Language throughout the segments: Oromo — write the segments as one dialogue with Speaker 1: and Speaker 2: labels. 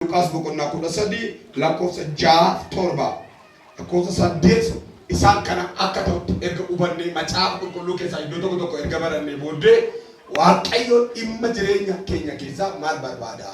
Speaker 1: Luqaas boqonnaa 13 lakkoofsa 6, 7, lakkoofsa 8 isaan kana akka ta'utti erga hubannee, macaafa qulqulluu keessaa iddoo tokko tokko erga barannee booddee, Waaqayyo dhimma jireenya keenya keessaa maal barbaada?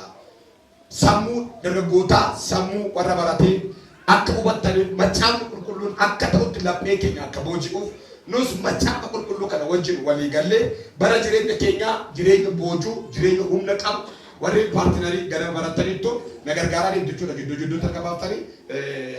Speaker 1: Sammuu dargaggootaa, sammuu warra baratee akka hubattaniif, macaafni qulqulluun akka ta'utti laphee keenya akka booji'uuf, nus macaafa qulqulluu kana wajjin walii gallee bara jireenya keenyaa jireenya boojuu, jireenya humna qabu, warri partner ganama barattaniittu na gargaaraa deemtu jechuudha. Gidduu gidduutti harka baaftanii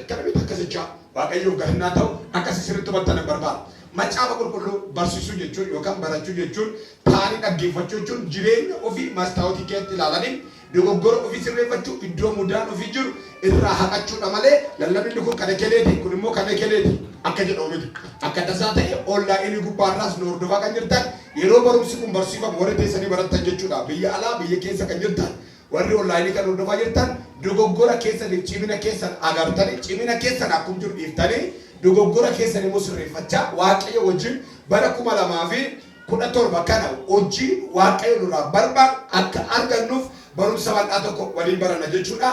Speaker 1: akkamitti akkasichaa Waaqayyoof galannaa ta'u akkasi sirriitti hubattan nan barbaada. Macaafa qulqulluu barsiisuu jechuun yookaan barachuu jechuun, taa'anii dhaggeeffachuu jechuun, jireenya ofii mastaawotii keessatti ilaalanii dogoggora ofii sirreeffachuu, iddoo mudaan ofii jiru irraa haqachuudha malee lallabinni kun kan ekeleeti, kun immoo kan ekeleeti akka jedhamu miti. Akka tasaa ta'e onlaayinii gubbaarraas nu hordofaa kan jirtan, yeroo barumsi kun barsiifamu warri teessanii barattan jechuudha. Biyya alaa, biyya keessa kan jirtan, warri onlaayinii kan hordofaa jirtan, dogoggora keessaniif cimina keessan agartanii, cimina keessan akkum jiru dhiiftanii, dogoggora keessan immoo sirreeffachaa Waaqayyo wajjin bara 2017 kana hojii Waaqayyo nurraa barbaadu akka argannuuf barumsa bal'aa tokko waliin baranna jechuudha.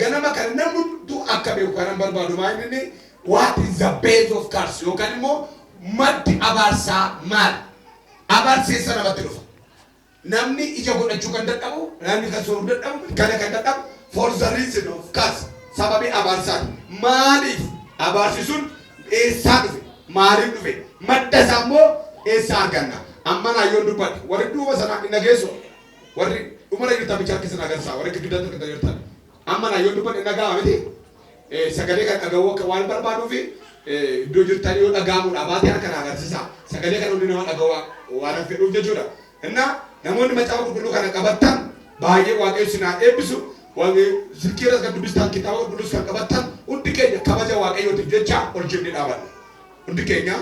Speaker 1: Ganama kana namni hunduu akka beeku kanan barbaadu maal inni, what is the base of curse, yookaan immoo maddi abaarsaa maal? Abaarsi eessa namatti dhufa? Namni ija godhachuu kan dadhabu, namni kan sooruu dadhabu, kana kan dadhabu for the reason of curse, sababii abaarsaati. Maaliif abaarsi sun eessaa dhufe? Maaliif dhufe? Madda isaa immoo eessaa arganna? Amma naayyoon dubbadhe, warri duuba sana hin dhageessu. Warri dhumara jirtan bicha harka sana agarsiisa. Warri gidduutti harka jirtan. Amma naayyoon dubbadhe dhaga'ama miti? Sagalee kan dhaga'uu akka waan barbaaduu fi iddoo jirtan yoo dhaga'amuudha baatee harka na agarsiisa. Sagalee kan hundi nama dhaga'uu waan fedhuuf jechuudha. Innaa namoonni macaafa qulqulluu kana qabattan baay'ee Waaqayyo isin haa eebbisu. Silkii irras kan dubbistan, kitaaba qulqulluus kan qabattan, hundi keenya kabaja Waaqayyootiif jecha ol jennee dhaabanna. Hundi keenya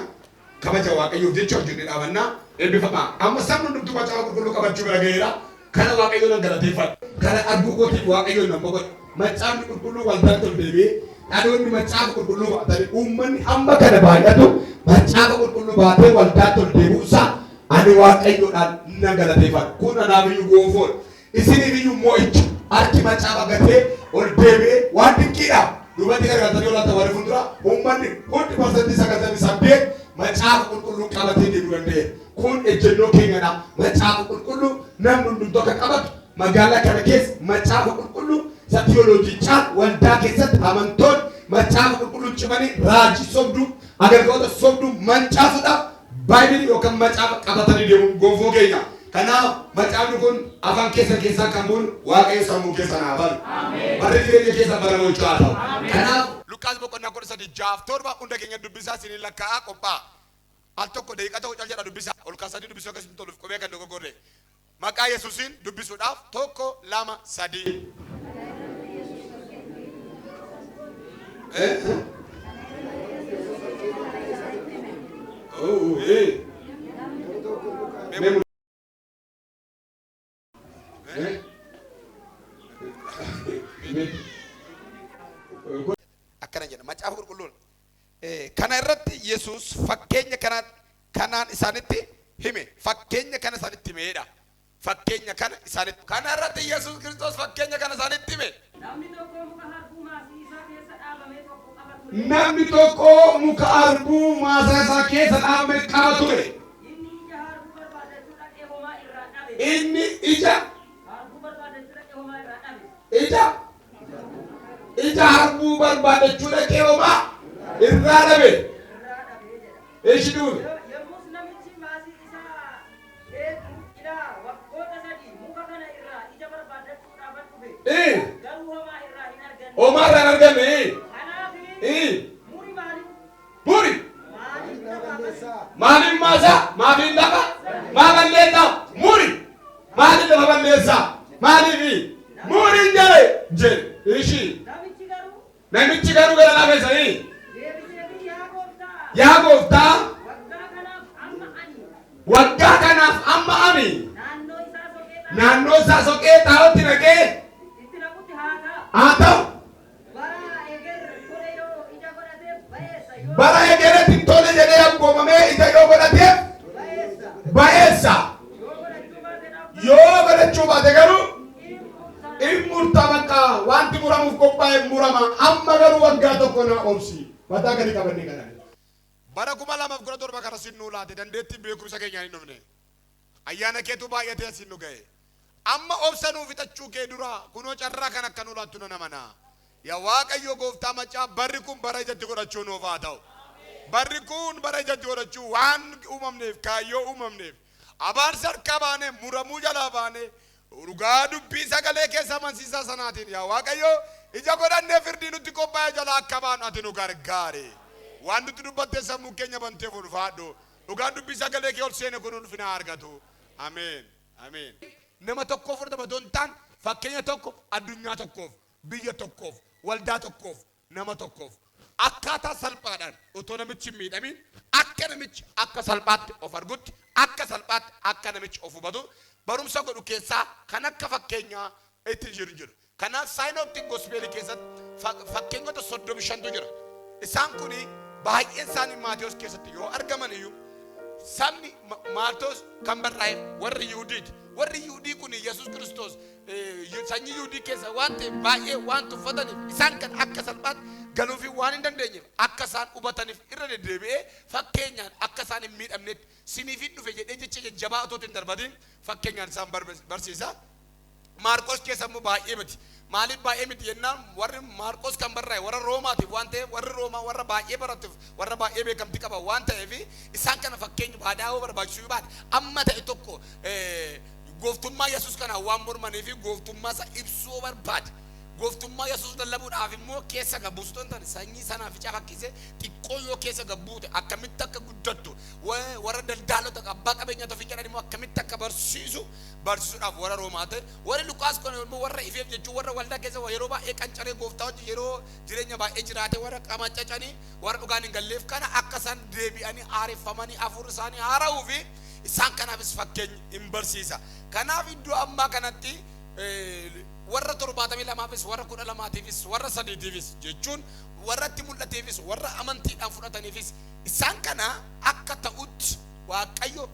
Speaker 1: kabaja Waaqayyoof jecha ol jennee dhaabanna. Eebbifamaa. Amma sabni hundumtuu macaafa qulqulluu qabachuu bira ga'eera. Kana Waaqayyo nan galateeffadha. Kana arguu kootiif Waaqayyoon nan boqodha. Macaafni qulqulluu waldaatti ol deebi'ee, dhaloonni macaafa qulqulluu baatanii, uummanni hamma kana baay'atu macaafa qulqulluu baatee waldaatti ol deebi'uusaa ani Waaqayyoodhaan nan galateeffadha. Kun anaaf iyyuu gonfoodha. Isiniif iyyuu mo'icha. Harki macaafa gatee ol deebi'ee waan dinqiidha. Duubatti garagaltanii ol warri fuuldura uummanni hundi 98% macaafa qulqulluu qabatee deemuu danda'eera. Kun ejjennoo keenyadha. Macaafa qulqulluu namni hundumtuu akka qabatu, magaalaa kana keessa macaafa qulqulluu isa tiyooloojii caalu, waldaa keessatti amantoonni macaafa qulqulluu cimanii raajii sobduu, agargoota sobduu mancaasuudhaaf Baayibilii yookaan macaafa qabatanii deemuun gonfoo keenya. Kanaaf macaafni kun afaan keessan keessaa kan bu'uun Waaqayyo sammuu keessan haa banu. Barri jireenya keessan bara mo'ichaa haa ta'u. Kanaaf Luqaas boqonnaa 13, 6, 7 hunda keenya dubbisaa isiniin lakkaa'aa qophaa'a. Al tokko daqiiqaa tokko cal jedha dubbisa. Ol kaasanii dubbisuu akka isin toluuf qubee kan dogoggorre. Maqaa Yesuusiin dubbisuudhaaf tokko, lama, sadii. Oh, eh. Akkana jedha macaafa qulqulluun. Kana irratti Yesuus fakkeenya kana kanaan isaanitti hime. Fakkeenya kana isaanitti himeedha. Fakkeenya kana isaanitti. Kana irratti Yesuus Kiristoos fakkeenya kana isaanitti hime.
Speaker 2: Namni tokko muka harbuu maasii isaa keessa dhaabame tokko qaba ture.
Speaker 1: Namni tokko muka harbuu maasaa isaa keessa dhaabame qaba ture.
Speaker 2: Inni ija harbuu barbaadachuu dhaqee homaa irraa dhabe.
Speaker 1: Inni ija
Speaker 2: Harbuu barbaadachuu dhaqee homaa irraa dhabe.
Speaker 1: Ija harbuu barbaadachuu dhaqee homaa irraa dhabe.
Speaker 2: Irraa dhabe jedha.
Speaker 1: Ishi duune.
Speaker 2: Yommus namichi maasii isaa eegu, "Ilaa, waggoota 3 muka kana irraa ija barbaaddachuudhaafan dhufe, garuu homaa irraa hin arganne.
Speaker 1: Homaa irraa hin arganne.
Speaker 2: Kanaaf muri, maaliif
Speaker 1: Muri.
Speaker 2: maaliif lafa balleessa?
Speaker 1: Maaliif maasaa? Maaliif lafa? Maa balleessaa? Muri. Maaliif lafa balleessaa? Maaliif? Muri jedhe jedhe. Ishi.
Speaker 2: Namichi garuu
Speaker 1: Namichi garuu gara laafeessanii
Speaker 2: deebiseefii, "Yaa gooftaa,
Speaker 1: "Yaa gooftaa,
Speaker 2: waggaa kanaaf amma ani
Speaker 1: waggaa kanaaf amma ani
Speaker 2: naannoo isaa soqee xaa'oo
Speaker 1: naannoo isaa soqee xaa'ootti naqee
Speaker 2: itti naqutti haa ta'u.
Speaker 1: haa ta'u.
Speaker 2: Bara eger tole yoo ija godhateef ba'eessa, yoo
Speaker 1: Bara egeretti tole jedhee abboomamee ija yoo godhateef
Speaker 2: ba'eessa.
Speaker 1: Ba'eessa.
Speaker 2: Yoo godhachuu baate dhaabba
Speaker 1: Yoo godhachuu baate garuu
Speaker 2: in murta."
Speaker 1: In murta. Bakka wanti murama. Amma garuu waggaa tokko na obsi. Mataa gadi qabannee kadhanne. Bara 2017 kana sin nuu laate dandeettii beekumsa keenyaan hin dhufne. Ayyaana keetu baay'atee asiin nu ga'e. Amma obsa nuu fixachuu kee dura kunoo carraa kan akka nuu laattu nan amana. Yaa Waaqayyo gooftaa macaa, barri kun bara ijatti godhachuu nuuf haa ta'u. Barri kun bara ijatti godhachuu, waan uumamneef, kaayyoo uumamneef, abaarsa harkaa baanee, muramuu jalaa baanee, dhugaa dubbii sagalee keessa amansiisaa sanaatiin, yaa Waaqayyo, ija godhannee firdii nutti qophaa'e jalaa akka baanu ati nu gargaari. Waan nutti dubbattee sammuu keenya banteef ulfaadhu. Dhugaan dubbii sagalee kee ol seene kun ulfina argatu. Ameen. Ameen. Nama tokkoof fudhatama otoo hin taane, fakkeenya tokko addunyaa tokkoof, biyya tokkoof, waldaa tokkoof, nama tokkoof akkaataa salphaadhaan otoo namichi hin miidhamin, akka namichi akka salphaatti of argutti, akka salphaatti akka namichi of hubatu barumsa godhu keessaa kan akka fakkeenyaa itti jiru jiru. Kanaaf synoptic gospelii keessatti fakkeenyota 35tu jira. Isaan kuni baay'een isaanii Maatiyos keessatti yoo argaman iyyuu, sabni Maatiyos kan barraa'e warri Yihudiiti. Warri Yihudii kun Yesuus Kiristoos sanyii Yihudii keessa waan ta'eef baay'ee waan tuffataniif, isaan kan akka salphaatti galuufii waan hin dandeenyeef, akka isaan hubataniif irra deddeebi'ee fakkeenyaan akka isaan hin miidhamnetti siniifin dhufe jedhee jecha jajjabaa otoo hin darbatin fakkeenyaan isaan barsiisa. Maarqos keessa immoo baay'ee miti. Maaliif baay'ee miti jennaan, warri Maarqos kan barraa'e warra Roomaatiif waan ta'eef, warri Roomaa warra baay'ee baratuuf, warra baay'ee beekamtii qaban waan ta'eef, isaan kana fakkeenya baadaa yoo barbaachisuu baate, amma ta'e tokko gooftummaa Yesuus kanaan waan mormanii fi gooftummaa isa ibsuu barbaade. Gooftummaa Yesuus lallabuudhaaf immoo keessa gabbuusu hin taane, sanyii sanaa ficaa fakkiisee xiqqoo yoo keessa gabbuute akkamitti akka guddattu, warra daldaalota abbaa qabeenyaa ofii jedhan immoo akkamitti akka barsiisu barsiisuudhaaf warra Roomaa ta'e. Warri Luqaas kun immoo warra ifeef jechuun warra waldaa keessa yeroo baay'ee qancaree gooftaa wajjin yeroo jireenya baay'ee jiraate, warra qamacacanii, warra dhugaan hin galleef kana akka isaan deebi'anii haareffamanii hafuurri isaanii haara'uu fi isaan kanaafis fakkeenya hin barsiisa. Kanaaf iddoo ammaa kanatti warra 72fis, warra 12tiifis, warra sadiitiifis jechuun warra itti mul'ateefis, warra amantiidhaan fudhataniifis, isaan kana akka ta'utti Waaqayyo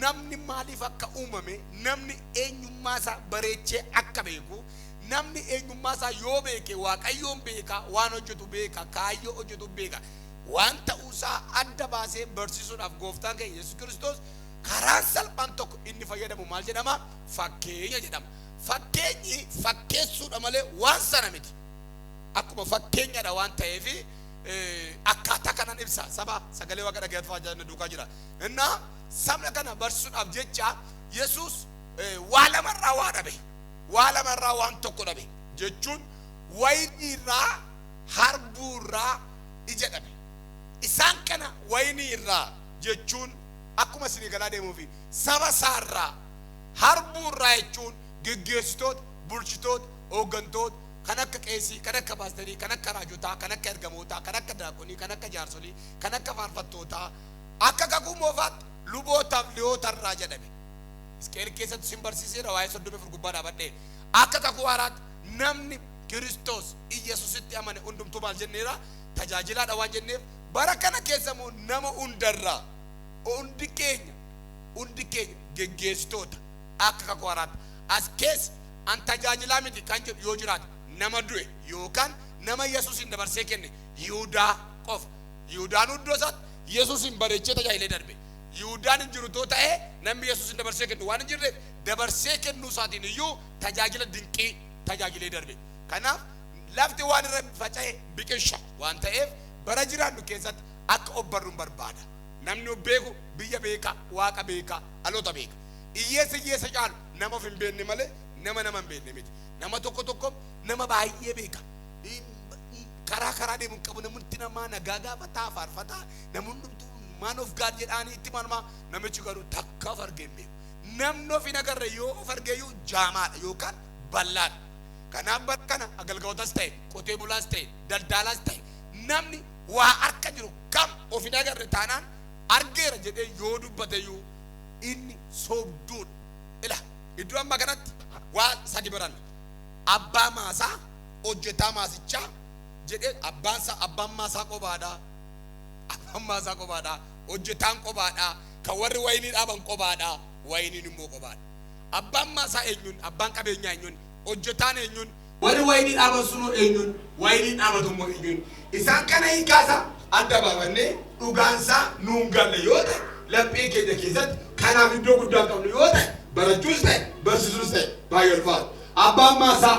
Speaker 1: namni maaliif akka uumame, namni eenyummaa isaa bareechee akka beeku, namni eenyummaa isaa yoo beeke Waaqayyoon beeka, waan hojjetu beeka, kaayyoo hojjetu beeka, waan ta'uusaa adda baasee barsiisuudhaaf gooftaan keenya Yesuus Kiristoos karaan salphaan tokko inni fayyadamu maal jedhama? Fakkeenya jedhama. Fakkeenyi fakkeessuudha malee waan sana miti. Akkuma fakkeenyadha waan ta'eef akkaataa kanaan ibsa. Saba sagalee Waaqa dhaggeeffachaa jiran duukaa jira. Innaa sabna kana barsiisuudhaaf jecha Yesuus waa lamarraa waa dhabe. Waa lamarraa waan tokko dhabe jechuun wayinii irraa, harbuu irraa ija dhabe. Isaan kana wayinii irraa jechuun akkuma isinii galaa deemuufi saba isaarraa, harbuu irraa jechuun geggeessitoota, bulchitoota, hooggantoota kan akka qeesii, kan akka paasterii, kan akka raajotaa, kan akka ergamootaa, kan akka daaqonii, kan akka jaarsolii, kan akka faarfattootaa, akka kakuu moofaatti lubootaaf lewwotarraa jedhame. Hisqeel keessatti sin barsiiseera waa'ee 34 gubbaa dhaabadhee. Akka kakuu haaraatti namni Kiristoos Iyyasuusitti amane hundumtuu maal jenneera? Tajaajilaadha waan jenneef, bara kana keessa immoo nama hundarraa hundi keenya geggeessitoota akka kakuu haaraatti. As keessa an tajaajilaa miti kan jedhu yoo jiraate, nama du'e yookaan nama Yesuusin dabarsee kenne Yihudaa qofa. Yihudaan iddoo isaatti Yesuusin bareechee tajaajilee darbe. Yihudaan hin jiru too ta'ee, namni Yesuusin dabarsee kennu waan hin jirreef, dabarsee kennuu isaatiin iyyuu tajaajila dinqii tajaajilee darbe. Kanaaf lafti waan irra faca'e biqilcha waan ta'eef, bara jiraannu keessatti akka of barruun barbaada. Namni of beeku biyya beeka, Waaqa beeka, dhaloota beeka. Hiyyeessa hiyyeessa caalu nama of hin beekne malee nama nama hin beekne miti. Nama tokko tokko nama baay'ee beeka. Karaa karaa deemu hin qabu, namni namaa nagaa gaafataa, faarfataa, namoonni hundumtuu man of God jedhaanii itti mormaa, namichi garuu takka of argee hin beeku. Namni of hin agarre yoo of argeeyyuu jaamaadha yookaan bal'aadha. Kanaaf bara kana agalgootas ta'e, qotee bulaas ta'e, daldaalaas ta'e, namni waa harka jiru kam of hin agarre taanaan argeera jedhee yoo dubbateyyuu inni sobduudha. Ila iddoo amma kanatti waa sadi baranna. Abbaa maasaa, hojjetaa maasichaa jedhee abbaan isaa, abbaan maasaa qobaadha. Abbaan maasaa qobaadha. Hojjetaan qobaadha. Kan warri wayinii dhaaban qobaadha. Wayiniin immoo qobaadha. Abbaan maasaa eenyuun? Abbaan qabeenyaa eenyuun? Hojjetaan eenyuun? Warri wayinii dhaaban sunoo eenyuun? Wayinii dhaabatu immoo eenyuun? Isaan kana hiikaasaa adda baafannee dhugaansaa nuun galle yoo ta'e, laphee keenya keessatti kanaaf iddoo guddaa hin qabnu yoo ta'e, barachuus ta'e barsiisuus ta'e baay'ee ulfaata. Abbaan maasaa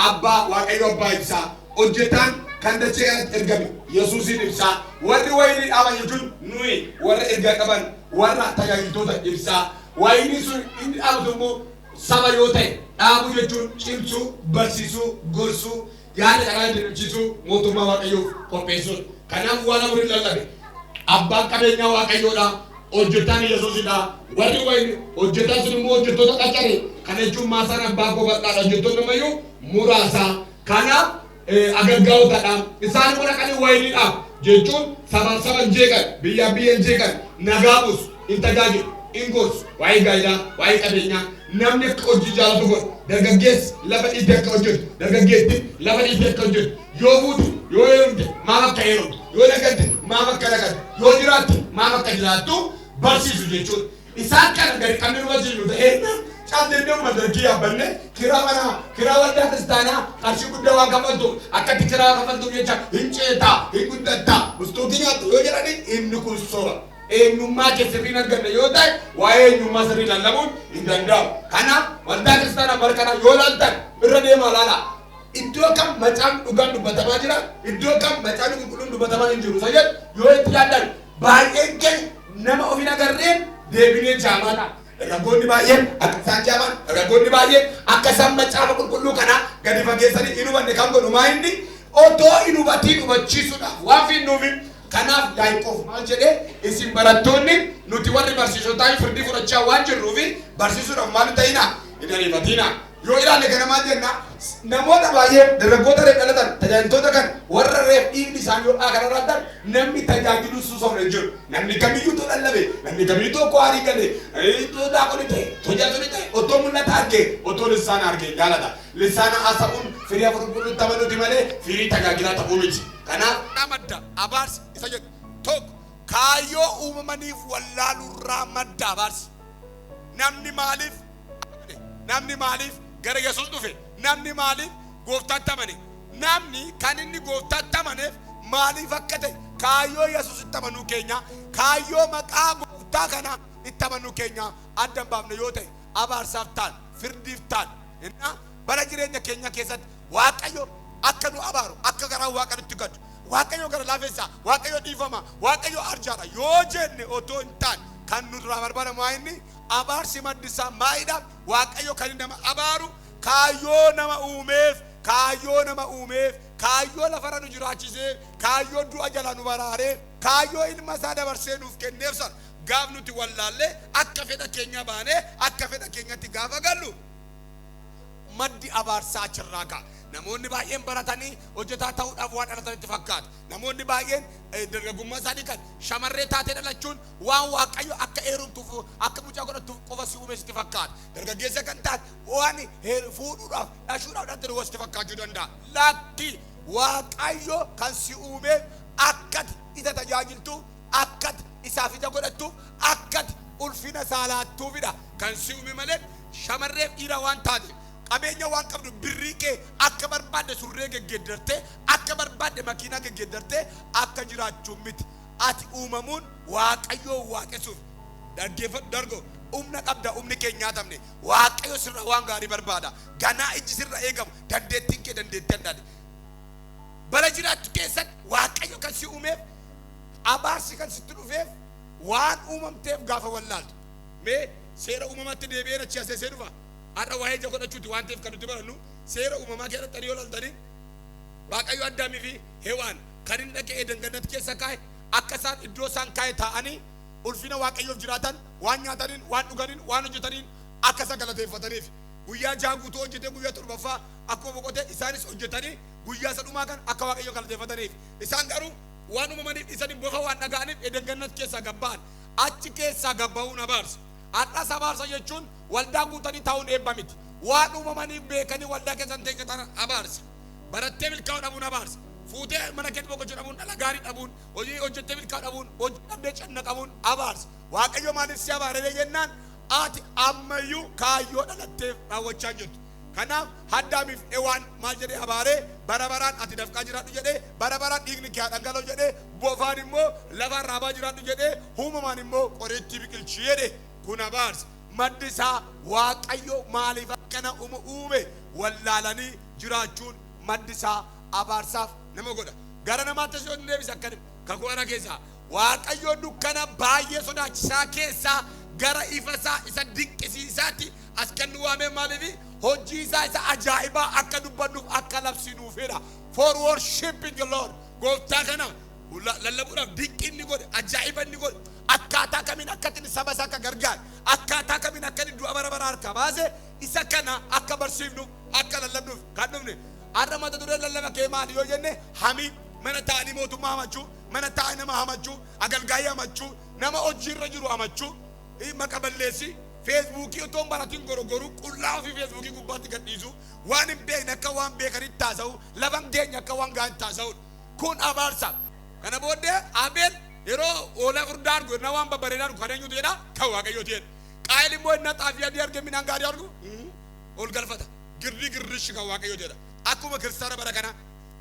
Speaker 1: abbaa Waaqayyo abbaa ibsaa, hojjetaan kan dachee kanatti ergame Yesuusiin ibsaa, warri wayinii dhaaban jechuun nuyi warra ergaa qaban warra tajaajiltoota ibsaa. Wayinii sun inni dhaabatu immoo saba yoo ta'e, dhaabuu jechuun cimsuu, barsiisuu, gorsuu, yaada karaa deddeebisiisuu, mootummaa Waaqayyoof qopheessuudha. Kanaaf waan afurii lallabe. Abbaan qabeenyaa Waaqayyoodha. Hojjetaan Yesuusidha. Warri wayinii hojjetaan sun immoo hojjettoota qacare. Kana jechuun maasaan abbaa koo bal'aadha. Hojjettoonni ammayyuu muraasa. Kanaaf agargaa'otadha. Isaan immoo dhaqanii wayinii dhaabu jechuun sabaaf saba hin jeeqan, biyyaaf biyya hin jeeqan, nagaa buusu, hin tajaajilu, hin gorsu. Waa'ee gaa'ilaa, waa'ee qabeenyaa namni akka hojii jaalatu godhu. Dargaggeessi lafa dhiitee akka hojjetu, dargaggeettiin lafa dhiitee akka hojjetu. Yoo fuute, yoo heerumte maaf akka heerumtu, yoo nagadde maaf akka nagaddu, yoo jiraatte maaf akka jiraattu barsiisu jechuudha. Isaan kana gadi qabnee nu barsiisnu ta'eenna callisnee madarkii yaabbanne kiraa manaa, kiraa waldaa kiristaanaa qarshii guddaa waan kaffaltu, akkatti kiraa kaffaltuuf jecha hin ceetaa, hin guddattaa, bustuutii nyaattu yoo jedhani, inni kun soba. Eenyummaa kee sirriin arganne yoo ta'e, waa'ee eenyummaa sirrii lallabuun hin danda'amu. Kanaaf waldaa kiristaanaa bara kana yoo laaltan, irra deemaa laalaa. Iddoo kam macaafni dhugaan dubbatamaa jira, iddoo kam macaafni qulqulluun dubbatamaa hin jiru isa jedhu yoo itti yaaddan, baay'een keenya nama of hin agarreen deebinee jaamaa ta'a. Dargaggoonni baay'een akka isaan jaaman, dargaggoonni baay'een akka isaan macaafa qulqulluu kanaa gadi fageessanii hin hubanne kan godhu maa inni otoo hin hubatiin hubachiisuudhaaf waan fiinnuufi. Kanaaf Yaaqoob maal jedhee? Isin barattoonni, nuti warri barsiisotaa firdii fudhachaa waan jirruufi barsiisuudhaaf maal hin ta'inaa? Hin ariifatinaa. Yoo ilaalle kana maal jenna? Namoota baay'ee, dargaggoota reef dhalatan, tajaajiltoota kan warra reef dhiigni isaanii ho'aa kana irratti namni tajaajilu suusoofne hin jiru. Namni kamiyyuu too lallabe, namni kamiyyuu too kwaarii gale, too daaqoni ta'e, too jaarsoli ta'e, otoo mul'ata arge, otoo lissaana arge hin jaalata. Lissaana haasa'uun firii hafuura qulqulluutti amanuuti malee firii tajaajilaa ta'uu miti. Kanaaf madda abaarsi isa jedhu tokko kaayyoo uumamaniif wallaaluurraa madda abaarsi. Namni maaliif amane? Namni maaliif gara Yesuus dhufe? Namni maaliif gooftaatti amane? Namni kan inni gooftaatti amaneef maaliif akka ta'e, kaayyoo Yesuusitti amanuu keenya, kaayyoo maqaa gooftaa kana itti amanuu keenya adda hin baafne yoo ta'e, abaarsaaf ta'an, firdiif ta'an. Innaa bara jireenya keenya keessatti Waaqayyo akka nu abaaru, akka garaan Waaqa nutti gaddu, Waaqayyo gara laafessaa, Waaqayyo dhiifama, Waaqayyo arjaadha yoo jenne otoo hin taane, kan nurraa barbaadamu maa inni? Abaarsi maddi isaa maalidha? Waaqayyo kan inni nama abaaru kaayyoo nama uumeef, kaayyoo nama uumeef, kaayyoo lafarra nu jiraachiseef, kaayyoo du'a jalaa nu baraareef, kaayyoo ilma isaa dabarsee nuuf kenneef sana gaaf nuti wallaallee akka fedha keenya baanee akka fedha keenyatti gaafa gallu, maddi abaarsaa achirraa ka'a. Namoonni baay'een baratanii hojjetaa ta'uudhaaf waan dhalatanitti fakkaata. Namoonni baay'een dargaggummaa isaanii kan shamarree taatee dhalachuun waan Waaqayyo akka heerumtuuf, akka mucaa godhattuuf qofa si uume sitti fakkaata. Dargaggeessa kan taate waan fuudhuudhaaf, dhashuudhaaf dhalatte duwwaa sitti fakkaachuu danda'a. Lakki, Waaqayyo kan si uumeef akkati isa tajaajiltuuf, akkati isaaf ija godhattuuf, akkati ulfina isaa laattuufidha kan si uume malee shamarreef dhiira waan taateef, qabeenya waan qabdu, birrii kee akka barbaadde surree geggeeddartee, akka barbaadde makiinaa geggeeddartee akka jiraachuu miti. Ati uumamuun Waaqayyoon waaqessuuf. Dhaggeeffadhu dargo, humna qabda, humni kee hin nyaatamne. Waaqayyo sirraa waan gaarii barbaada. Ganaa ijji sirra eegamu, dandeettiin kee dandeettii addaati. Bara jiraattu keessatti Waaqayyo kan si uumeef, abaarsi kan sitti dhufeef, waan uumamteef gaafa wallaaltu. Mee seera uumamaatti deebi'een achi aseesee dhufa. Har'a waa'ee ija godhachuuti waan ta'eef kan nuti barannu, seera uumamaa keessatti yoo ilaaltanii, Waaqayyo Addaamii fi Hewaan kan inni dhaqee Eden gannat keessa kaa'e akka isaan iddoo isaan kaa'e taa'anii ulfina Waaqayyoof jiraatan, waan nyaataniin, waan dhuganiin, waan hojjetaniin akka isa galateeffataniif. Guyyaa 6 guutuu hojjetee guyyaa torbaffaa akkuma boqotee, isaanis hojjetanii guyyaa isa dhumaa kan akka Waaqayyo galateeffataniif. Isaan garuu waan uumamaniif dhiisanii bofa waan dhaga'aniif Eden gannat keessaa gad ba'an. Achi keessaa gad ba'uun abaarsa. Har'as abaarsa jechuun waldaa guutanii taa'uun eebba miti. Waan uumamaniif beekanii waldaa keessa hin teenye taanaan abaarsa. Barattee milkaa'uu dhabuun abaarsa. Fuutee mana keetti boqochuu dhabuun, dhala gaarii dhabuun, hojii hojjettee milkaa'uu dhabuun, hojii dhabdee cannaqamuun abaarsa. Waaqayyo maaliif si abaaree jennaan, ati ammayyuu kaayyoo dhalatteef raawwachaa hin jirtu. Kanaaf Addaamiif Hewaan maal jedhee abaaree? Bara baraan ati dafqaa jiraadhu jedhee, bara baraan dhiigni kee haa dhangala'u jedhee, bofaan immoo lafa arraabaa jiraadhu jedhee, uumamaan immoo qorichi biqilchi jedhe. Kun abaarsa. Maddi isaa Waaqayyo maaliif akkana uume wallaalanii jiraachuun maddi isaa abaarsaaf nama godha. Gara namaatti yoo deebise akkana kakuu haaraa keessaa Waaqayyo dukkana baay'ee sodaachisaa keessaa gara ifa isaa isa dinqisiisaatti as kan nu waamee maaliifi? Hojii isaa isa ajaa'ibaa akka dubbannuuf, akka labsinuufidha. For worshiping the Lord. Gooftaa kana lallabuudhaaf, dinqii inni godhe, ajaa'iba inni godhe, akkaataa kamiin akka inni saba isaa akka gargaare, akkaataa kamiin akka inni du'a bara bara harkaa baase, isa kana akka barsiifnuuf, akka lallabnuuf kan dhufne. Har'a mata dureen lallaba kee maali yoo jenne, hamii, mana taa'anii mootummaa hamachuu, mana taa'anii nama hamachuu, agalgaayii hamachuu, nama hojiirra jiru hamachuu, maqa balleessi, Facebookii otoo hin baratiin gorogoruu, qullaa ofii Facebookii gubbaatti gadhiisu, waan hin beekne akka waan beekanitti taasa'u, lafa hin geenye akka waan gaariitti taasa'udha. Kun abaarsa. Kana booddee Abeel yeroo hoolaa furdaa argu, yeroo waan babbareedaa argu, kan eenyutu jedha? Kan Waaqayyooti jedha. Qaayil immoo innaa xaafii adii arge, midhaan gaarii argu, ol galfata. Girri girrishi kan Waaqayyooti jedha. Akkuma kiristaana bara kana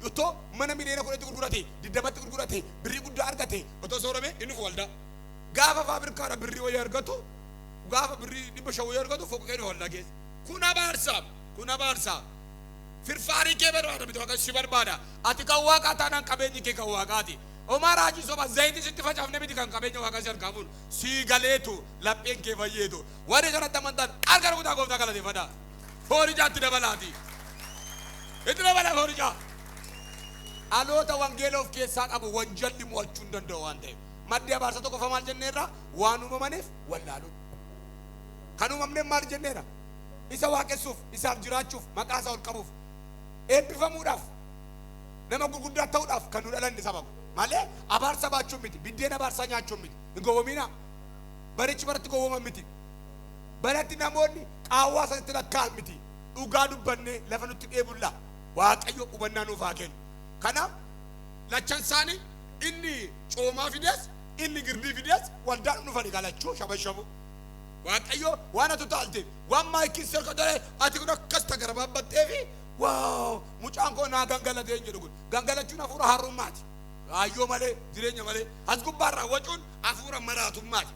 Speaker 1: otoo mana miliyoona 10tti gurgurate, 20tti gurgurate, birrii guddaa argate, otoo soorame inni dhufu waldaa. Gaafa faabirkaadha birrii wayii argatu, gaafa birrii 500 wayii argatu, foqoqee dhufa waldaa keessa. Kun abaarsa. Kun abaarsa. Firfaarii kee barbaada miti, Waaqayyo si barbaada. Ati kan Waaqaa taanaan qabeenyi kee kan Waaqaati. Homaa raajii soba zayitii sitti facaafne miti kan qabeenya Waaqaa si harkaa fuudhu. Sii galeetu, lapheen kee fayyeetu. Warri kanatti amantan harka rukutaa Gooftaa galateeffadhaa. Foorichaatti dabalaati. Itti dabalaa foorichaa. Dhaloota wangeela of keessaa qabu wanjalli mo'achuu hin danda'u waan ta'eef. Maddi abaarsa tokkoffaa maal jenneerra? Waan uumamaniif wallaaluun. Kan uumamne maal jenneerra? Isa waaqessuuf, isaaf jiraachuuf, maqaa isaa ol qabuuf, eebbifamuudhaaf, nama gurguddaa ta'uudhaaf kan nu dhalanne sababa. Malee abaarsa baachuun miti, biddeen abaarsaa nyaachuun miti. Hin gowwoominaa. Barichi baratti gowwooman miti. Baratti namoonni qaawwaa sanatti lakkaa'an miti. Dhugaa dubbannee lafa nutti dheebulla. Waaqayyo hubannaa nuuf haa kennu. Kanaaf lachan isaanii, inni coomaa fides, inni girdii fides, waldaan dhufani galachuu shabashabu. Waaqayyo waan ati utaalteef, waan maayikiin si harka ta'e, ati kun akkas tagarabaabbattee fi wow, mucaan koo naa gangalatee hin jedhu. Kun gangalachuun hafuura harrummaati. Kaayyoo malee, jireenya malee as gubbaarraa wacuun hafuura maraatummaati.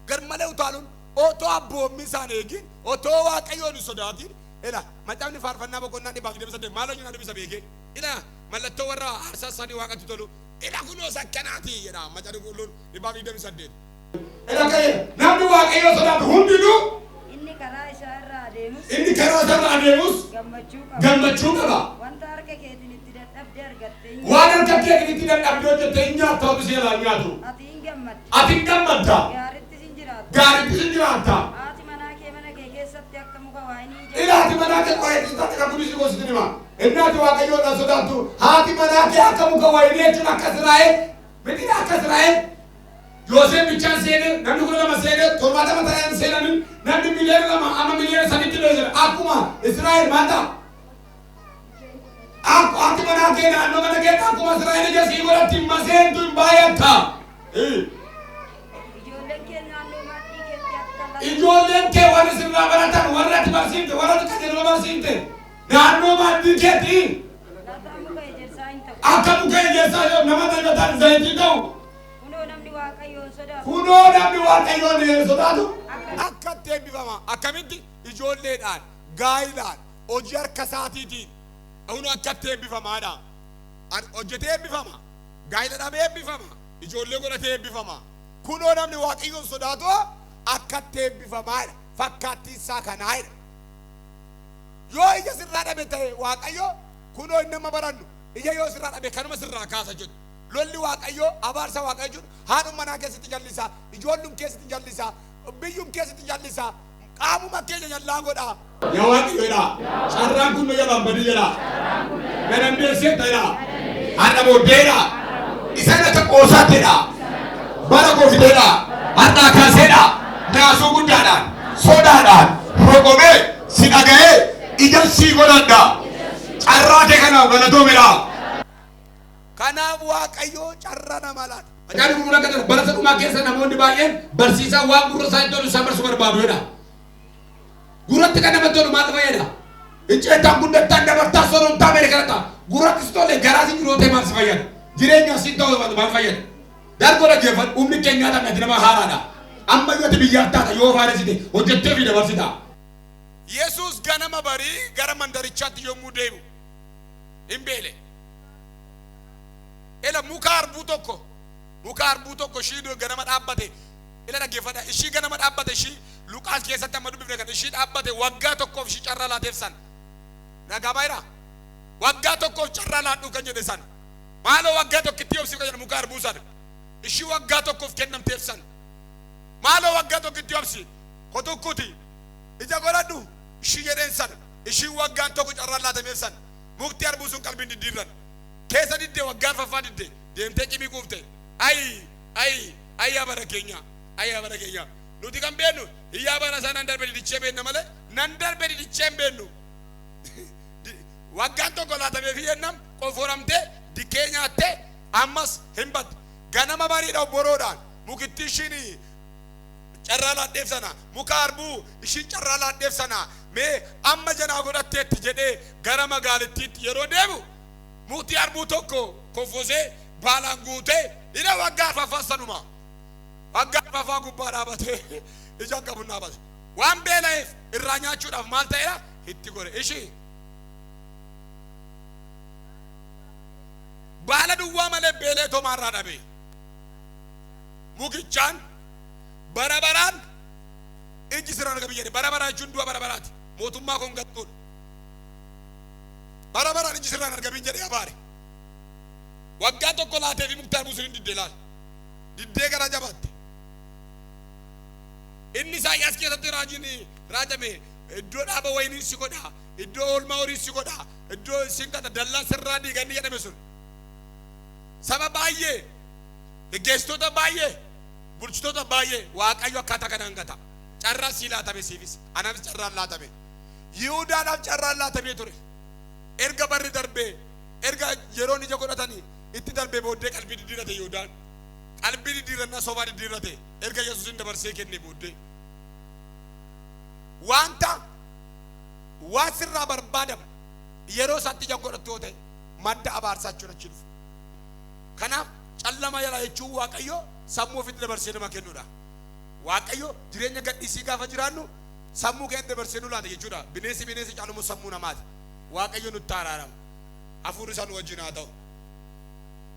Speaker 1: Gar malee utaaluun, otoo abboommii isaan eegin, otoo Waaqayyoon hin sodaatin. Ila Macaafni Faarfannaa boqonnaa 128 maal hojii naa dubbisa beekee. Ila mallattoo warra aarsaa isaanii Waaqatti tolu, ila kunoo sakkanaati jedha Macaafni Qulqulluun 128. Ila ka'e, namni Waaqayyoo sodaatu hundinuu,
Speaker 2: Inni karaa isaa irra adeemus,
Speaker 1: inni karaa isaa irra adeemus,
Speaker 2: gammachuu qaba.
Speaker 1: Gammachuu qaba.
Speaker 2: Wanta harka keetiin itti dadhabde argatte hin
Speaker 1: Waan harka keetiin itti dadhabde hojjette hin nyaatta, otu si jalaa hin nyaatu.
Speaker 2: Ati hin gammadda.
Speaker 1: Ati hin gammadda.
Speaker 2: Gaarittis hin jiraatta.
Speaker 1: Gaariittis hin jiraatta.
Speaker 2: Haati manaa kee mana kee keessatti akka muka waayinii ija
Speaker 1: Ila haati manaa kee qoreetti taate kan kunis gosti hima. Inni ati Waaqayyoodhaan sodaattu, haati manaa kee akka muka wayinii jechuun akka Israa'el miti, akka Israa'el. Yoosef bichaan seenee, namni 12 seenee, 70 ta'an seenanii, namni miliyoona 2 amma miliyoona 3tti beekan. Akkuma Israa'el maal ta'a? Akka haati manaa kee naannoo mana keetti akkuma Israa'el ija sii godhatti hin maseentu, hin baay'atta.
Speaker 2: Ijoolleen kee naannoo maaddii keetti akka lafa
Speaker 1: Ijoolleen kee, warri sirraa baratan, warra ati barsiifte, warra ati qajeelama barsiifte, naannoo maaddii keetti
Speaker 2: lataa muka ejersaa hin ta'u.
Speaker 1: Akka muka ejersaa yoo nama dibatan zayitii ta'u.
Speaker 2: Kunoo namni Waaqayyoon sodaatu
Speaker 1: Kunoo namni Waaqayyoon sodaatu akkatti eebbifama. Akkamitti? Ijoolleedhaan, gaayilaan, hojii harka isaatiitiin kunoo akkatti eebbifamaadha. Hojjetee eebbifama, gaayila dhabee eebbifama, ijoollee godhatee eebbifama. Kunoo namni Waaqayyoon sodaatu akkatti eebbifamaadha. Fakkaattiin isaa kanaadha. Yoo ija sirraa dhabe ta'e Waaqayyo, kunoo inni amma barannu, ija yoo sirraa dhabe kanuma sirraa kaasa jedhu. Lolli Waaqayyo, abaarsa Waaqayyo jedhu, haadhum manaa keessatti jallisaa, ijoollum keessatti jallisaa, biyyum keessatti jallisaa, qaamuma keenya jallaa godha. Yaa Waaqayyo jedha, carraan kun nu jalaan badii jedha. Na dandeesseetta jedha. Har'a booddeedha. Isaan akka qoosaatti jedha. Bara koo fideedha. Har'aa kaaseedha. Naasuu guddaadhaan, sodaadhaan, roqomee, si dhaga'ee, ija sii godhadha. Carraa kee kanaaf galatoomedha. Kanaaf Waaqayyo carraa nama laata. Macaafni Qulqulluun akka jedhu, bara dhumaa keessa namoonni baay'een barsiisaa waan gurra isaanii tolu isaan barsiisuu barbaadu jedha. Gurratti kan namatti tolu maaltu fayyada? Hin ceetaan, guddattaan, dabartaa, sooromtaa, Ameerikaa ta'a. Gurratti si tole, garaa si jiru ta'e maal si fayyada? Jireenya si ta'u maal fayyada? Dargoo dhaggeeffadhu, humni keenya nyaatame, ati nama haaraadha. Amma yoo ati biyyaaf taata yoo faaressite hojjettee fi dabarsita. Yesuus ganama barii gara mandarichaatti yommuu deemu hin beele. Ela muka harbuu tokko ishii ganama dhaabbate, ila dhaggeeffadha, ishii ganama dhaabbate, ishii Luqaas keessatti amma dubbifne kan ishii dhaabbate, waggaa tokkoof ishii carraa laateef san nagaa baay'ira. Waggaa tokkoof carraa laadhuu kan jedhe san, maaloo waggaa tokkitti obsiif kan jedhe, muka harbuu san ishii waggaa tokkoof kennamteef san, maaloo waggaa tokkitti obsi, kotukkuti ija godhadhu ishii jedheen san, ishii waggaan tokko carraa laatameef san, mukti harbuu sun qalbiin diddiirran keessa didde, waggaa arfaffaa didde, deemtee cimii kuufte. Ayi, ayi, ayi, yaa bara keenya, ayi, yaa bara keenya! Nuti kan beennu hiyyaa bara isaa nan darbe didichee beenna malee nan darbe didichee hin beennu. Waggaan tokko laatameef jennam qoforamtee dikkee nyaattee ammas hin badde. Ganama bariidha obboroodhaan mukittii ishiin carraa laadheef sana, muka harbuu ishiin carraa laadheef sana, mee amma janaa godhatteetti jedhee gara magaalittiitti yeroo deemu, mukti harbuu tokko koffosee baalaan guutee, ila waggaa arfaffaa sanuma waggaa arfaffaa gubbaa dhaabatee ijaan qabu dhaabate. Waan beela'eef irraa nyaachuudhaaf maal ta'eera? Itti gore. Ishii baala duwwaa malee beelee tomaarraa dhabe. Mukichaan bara baraan ijji sirraa argame jedhe. Bara baraa jechuun du'a bara baraati, mootummaa kun gattuudha. Bara baraan ijji sirraan argamin jedhee abaare. Waggaa tokko laatee fi mukti harbuu sun hin didde. Laal, diddee gara jabaatte. Inni Isaayyaas keessatti raajiin raajame, iddoo dhaaba wayinii si godha, iddoo oolmaa horii si godha, iddoo sin qata, dallaa sirraa diiganni jedhame sun, saba baay'ee, geggeessitoota baay'ee, bulchitoota baay'ee Waaqayyo akkaataa kanaan gata. Carraa sii laatame, siifis anaafis carraan laatame. Yihuudaadhaaf carraan laatamee ture. Erga barri darbee, erga yeroon ija godhatanii itti darbee booddee qalbii diddiirrate. Yihuudaan qalbii diddiirrannaa sobaa diddiirrate erga Yesuusin dabarsee kenne booddee. Wanta waan sirraa barbaadamu yeroo isaatti ija godhattu yoo ta'e, madda abaarsaa jechuun achi dhufu. Kanaaf callama yala jechuun Waaqayyo sammuu ofitti dabarsee nama kennuudha. Waaqayyo jireenya gadhiisii gaafa jiraannu sammuu keenya dabarsee nu laata jechuudha. Bineensi bineensi caalumu sammuu namaati. Waaqayyo nutti araaramu. Hafuurri isaa nu wajjin haa ta'u.